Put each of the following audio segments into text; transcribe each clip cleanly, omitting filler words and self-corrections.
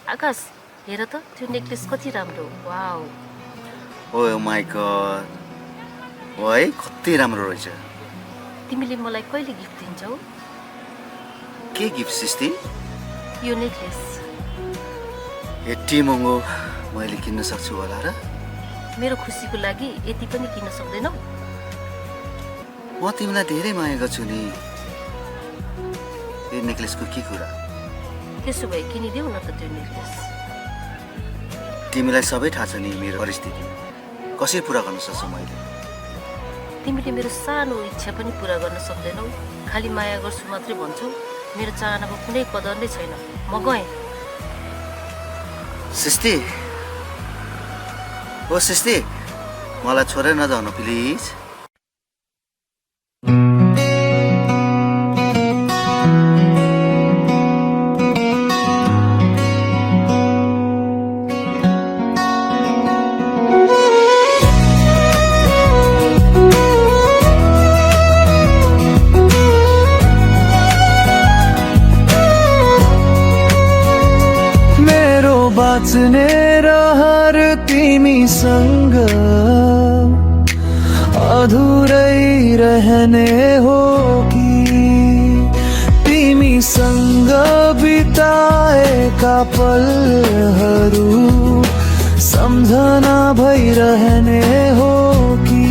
आकाश हेर त त्यो नेक्लेस कति राम्रो वाउ ओ माई गॉड है कति राम्रो रहेछ तिमीले मलाई कहिले गिफ्ट दिन्छौ के गिफ्ट सिस्टी यो नेक्लेस यति महँगो मैले किन्न सक्छु होला र मेरो खुसीको लागि यति पनि किन्न सक्दैनौ म तिमीलाई धेरै माया गर्छु नि यो नेक्लेसको के कुरा त्यसो भए किनिदेऊ न त त्यो नेक्लेस तिमीलाई सबै थाहा छ नि मेरो परिस्थिति कसरी पुरा गर्न सक्छु मैले तिमीले मेरो सानो इच्छा पनि पुरा गर्न सक्दैनौ खाली माया गर्छु मात्रै भन्छौ मेरो चाहनाको कुनै कदर नै छैन म गएँ सिस्टी ओ सिस्टी मलाई छोडेर नजाउनु प्लिज बाँच्ने रहर तिमीसँग अधुरै रहने हो कि तिमीसँग बिताएका पलहरू सम्झना भइरहने हो कि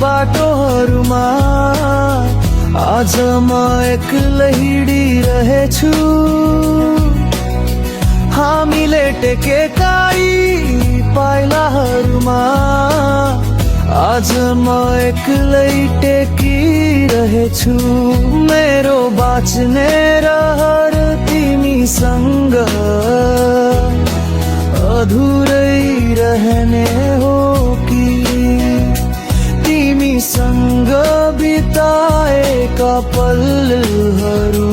बाटोहरूमा आज म एक्लै हिँडिरहेछु हामीले टेकेका पाइलाहरूमा आज म एक्लै टेकिरहेछु मेरो बाँच्ने रहर तिमीसँग अधुरै रहने हो कि तिमीसँग बिताएका पलहरू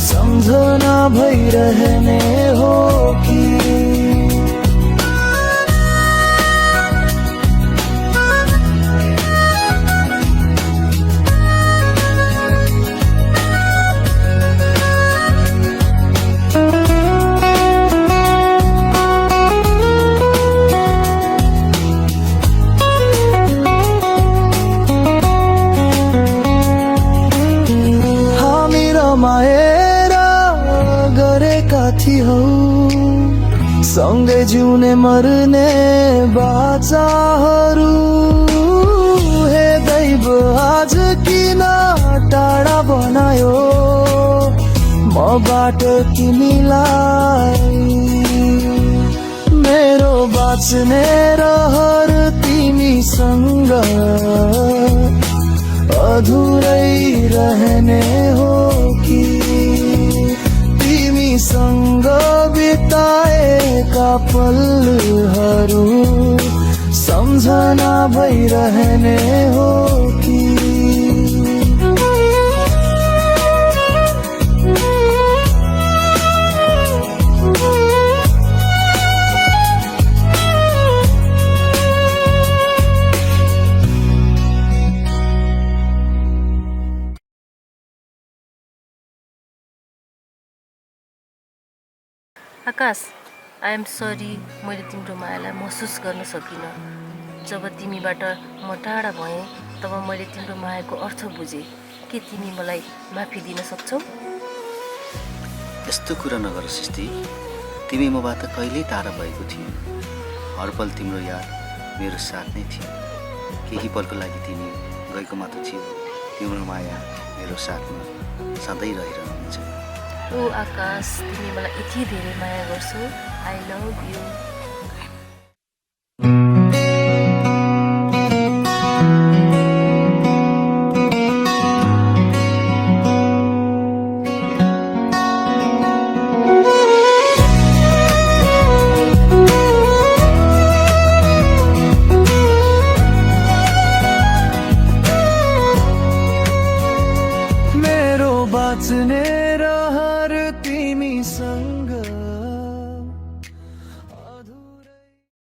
सम्झना भइरहने हो कि माएर गरेका थियौ सँगै जिउने मर्ने बाचाहरू हे दैव आज किन टाढा बनायो मबाट तिमीलाई मेरो बाँच्ने रहर तिमीसँग अधुरै रहने हो कि तिमीसँग बिताएका पलहरू सम्झना भइरहने हो कि आकाश आई एम सरी मैले तिम्रो मायालाई महसुस गर्न सकिनँ जब तिमीबाट म टाढा भएँ तब मैले तिम्रो मायाको अर्थ बुझेँ के तिमी मलाई माफी दिन सक्छौ यस्तो कुरा नगर सिस्टी तिमी मबाट कहिल्यै टाढा भएको थियौ हर पल तिम्रो याद मेरो साथ नै थियो केही पलको लागि तिमी गएको मात्र थियो तिम्रो माया मेरो साथमा सधैँ रहिरहन्छ ओ आकाश तिमी मलाई यति धेरै माया गर्छौ आई लभ यु मेरो बाँच्ने रहर तिमीसँग